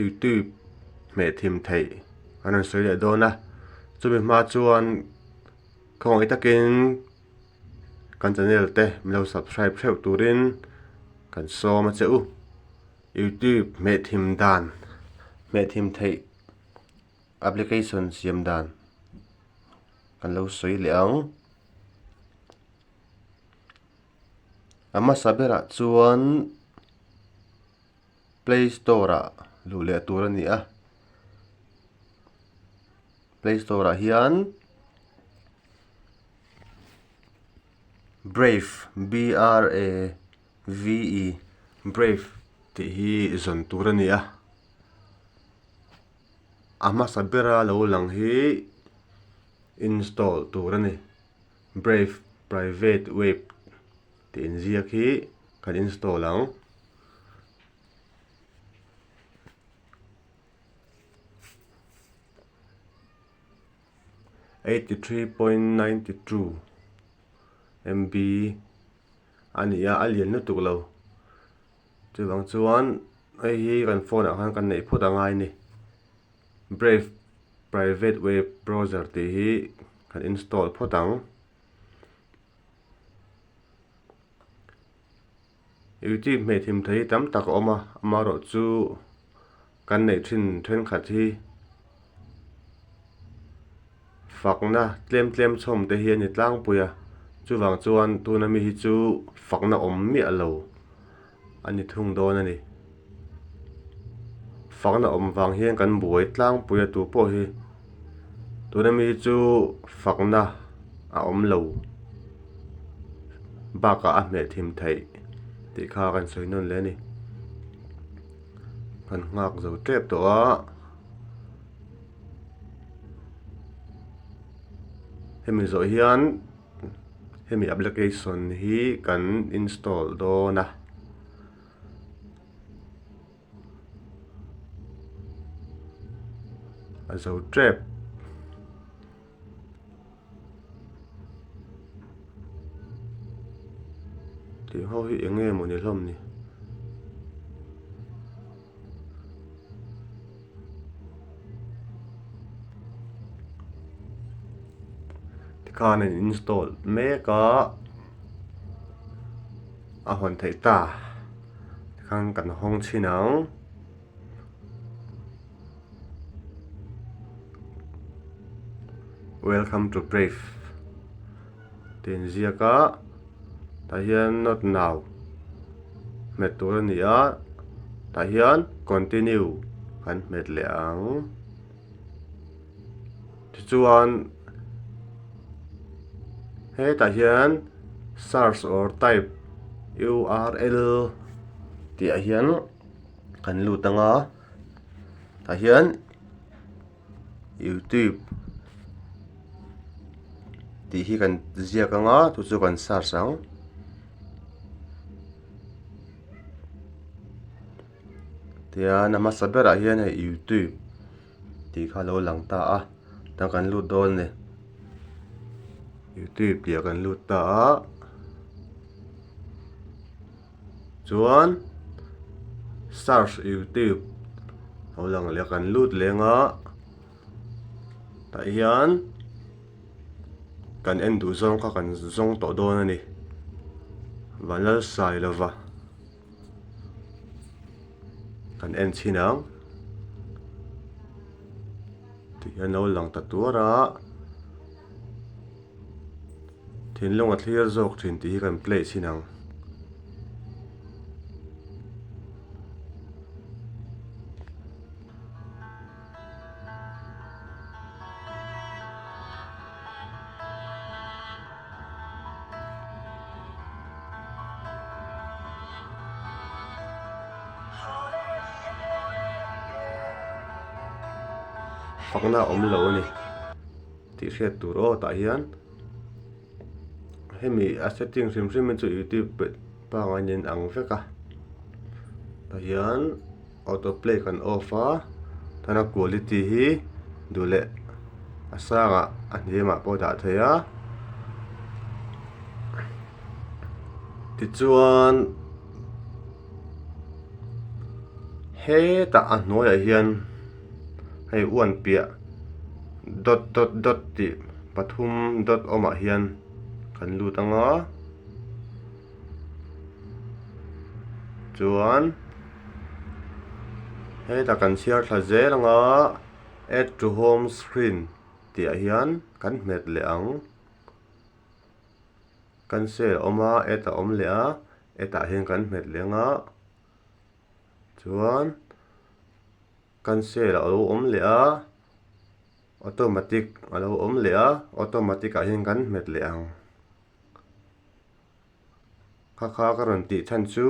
Youtube hmeh thim theih an rawn sawi leh dawn a, chumi hma chuan khawngaih takin kan channel te min lo subscribe theuh turin kan sawm a che u. Youtube hmeh thim dan hmeh thim theih application siam dan kan lo sawi leh ang. A hmasa berah chuan. Play store ah luh leh tur a ni a play store ah hian brave b r a v e brave tih hi zawn tur a ni a a hmasa bera lo lang hi install tur a ni brave private web tih inziak hi kan install ang. 83.92 MB a ni a, a lian lutuk lo. Chuvang chuan hei hi kan phone ah khan kan neih phawt a ngai a ni. Brave private web browser tih hi kan install phawt ang. Youtube hmeh thim thei hi tam tak a awm a, amaherawh chu kan neih thin thenkhat hi fakna tlem tlem chhawm te hi a ni tlangpui a, chuvang chuan tuna mi hi chu fakna awm miah lo a ni thung dawn a ni. Fakna awm vang hian kan buai tlangpui a tu pawh hi tuna mi hi chu fakna a awm lo. Bakah a hmeh thim theih tih kha kan sawi nawn leh a ni. Kan nghak zo tep tawh a. Hemi zawh hian hemi application hi kan install dawn a. A zo tep. Tih ho hi eng nge maw ni hlawm ni. Tikhan an install mek a a hawn theih ta tikhan kan hawng chhin ang. Welcome to brave tih an ziak a tah hian not now hmet tur a ni a tah hian continue kan hmet leh ang tichuan hetah hian search or type url tih ah hian. Kan lut ang a tah hian youtube tih hi kan ziak ang a chu chu kan search ang tihian a hmasa berah hian hei youtube tih kha a lo lang ta a tah kan lut dawn a ni youtube tih ah kan lut ta a. Chuan search youtube lo lang leh a kan lut leng a tah hian kan en duh zawng kha kan zawng tawh dawn a ni Vanlalsailova kan en chhin ang tih hian lo lang ta tuar a. Thinlung a thlir zawk thin tih hi kan play chhin ang. Fakna a awm lo a ni. Tih hriat tur aw tah hian hemi a setting hrim hrim hi chu youtube pangai nen ang vek a tah hian auto play kan off a tana quality hi duh leh a sangah a hniamah pawh a dah thei a tichuan. Hetah a hnuaiah hian hei uan piah dot dot dot tih pathum dot awmah hian kan lut ang a chuan hetah kan chhiar thla zel ang a add to home screen tih ah hian kan hmet leh ang. Cancel a awm a add a awm leh a add ah hian kan hmet leh ang a chuan cancel a lo awm leh a automatic a lo awm leh a automatic ah hian kan hmet leh ang. Kha kha ka rawn tih chhan chu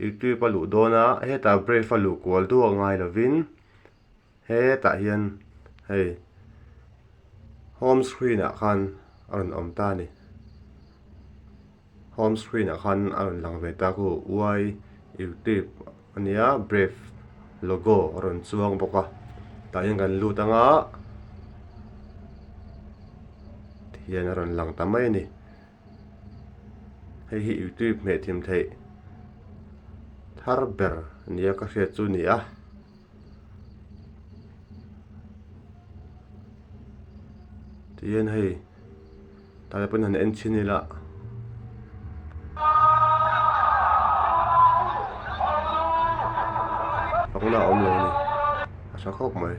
youtube a luh dawn a hetah brave a luh kual duak ngai lovin hetah hian hei home screen ah khan a rawn awm ta a ni home screen ah khan a rawn lang ve ta khu y youtube a nia brave logo a rawn chuang bawk a tah hian kan lut ang a tihian a rawn lang ta mai a ni hei hi youtube hmeh thim theih thar ber nia ka hriat chu a ni a. Tihian hei tah pawn han en chhin ila. Fakna a awm lo a ni a tha khawp mai.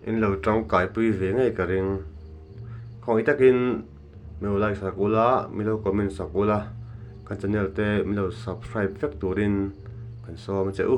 In lo tangkaipui ve ngei ka ring khawngaih takin. Mi lo like sak ula, mi lo comment sak ula, kan channel te mi lo subscribe vek turin kan sawm a che u.